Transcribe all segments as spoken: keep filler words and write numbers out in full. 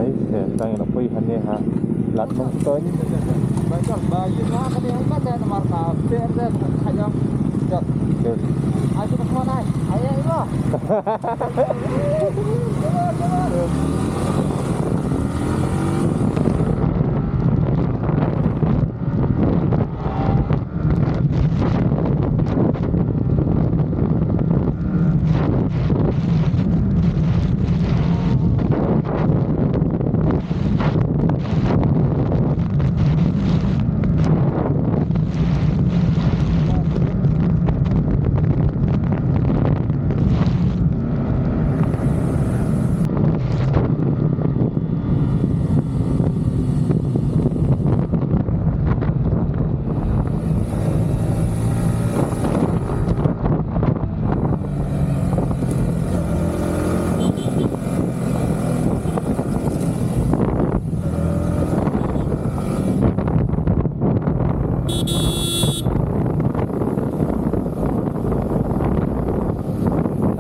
Te tang ïa la poi hangne ha Lad Nongstoiñ. Ba jong ba ïa nga ka dei hangta te namar ka ter te ka jong. Jong. Te. Ai tu ka khwan ai. Ai ai ba.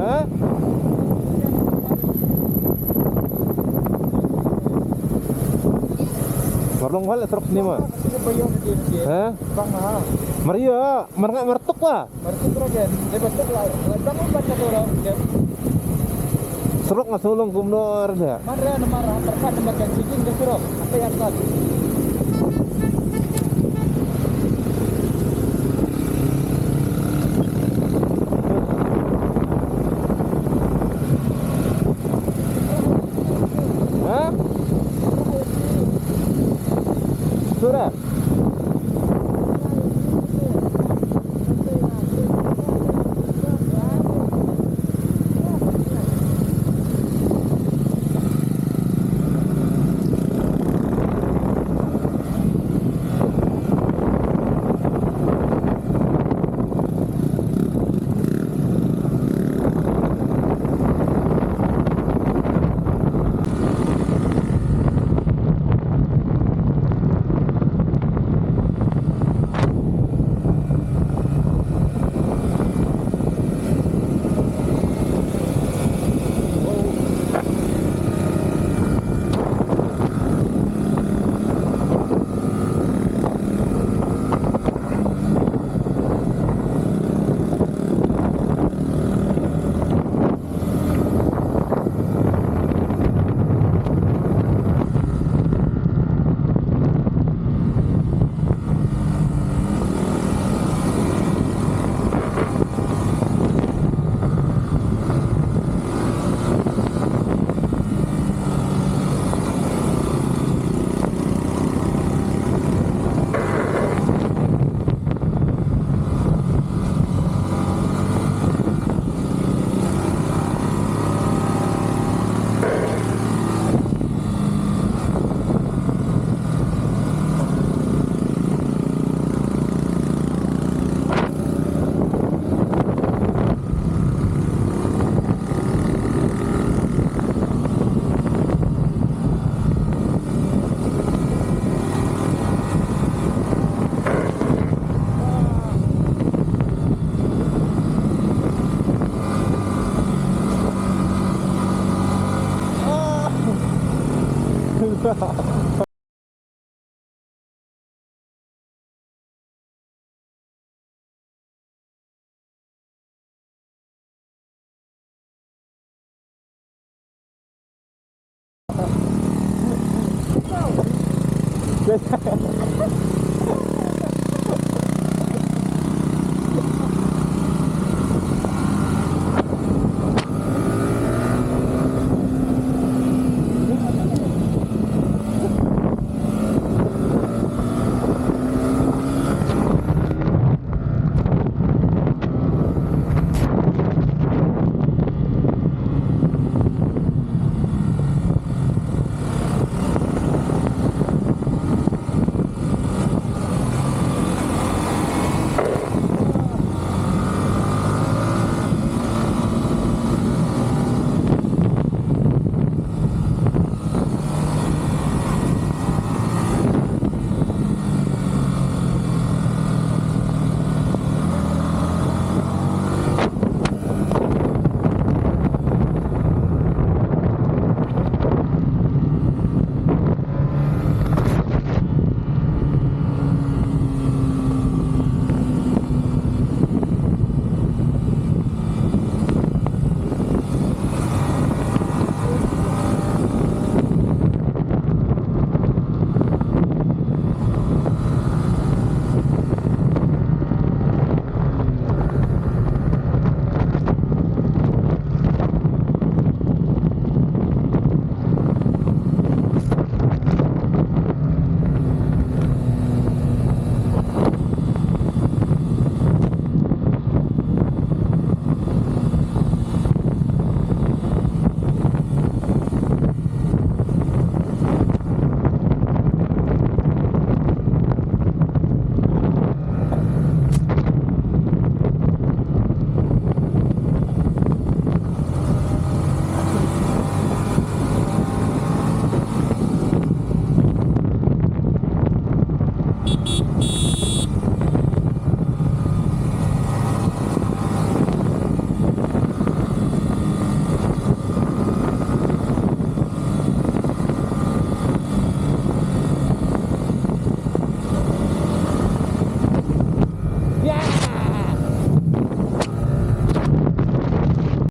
Ha? Mar long hal trok ni ma. Ha? Mar ïa, mar nga mar tuk la. Mar tuk la kan. Dei ba tuk la. Dang ban na orang kan. Surok nga sulung kumno ar dia. Mar ra na mar ra mar kan na mar kan cikin ke surok. Apa yang kan? Ha? Surok.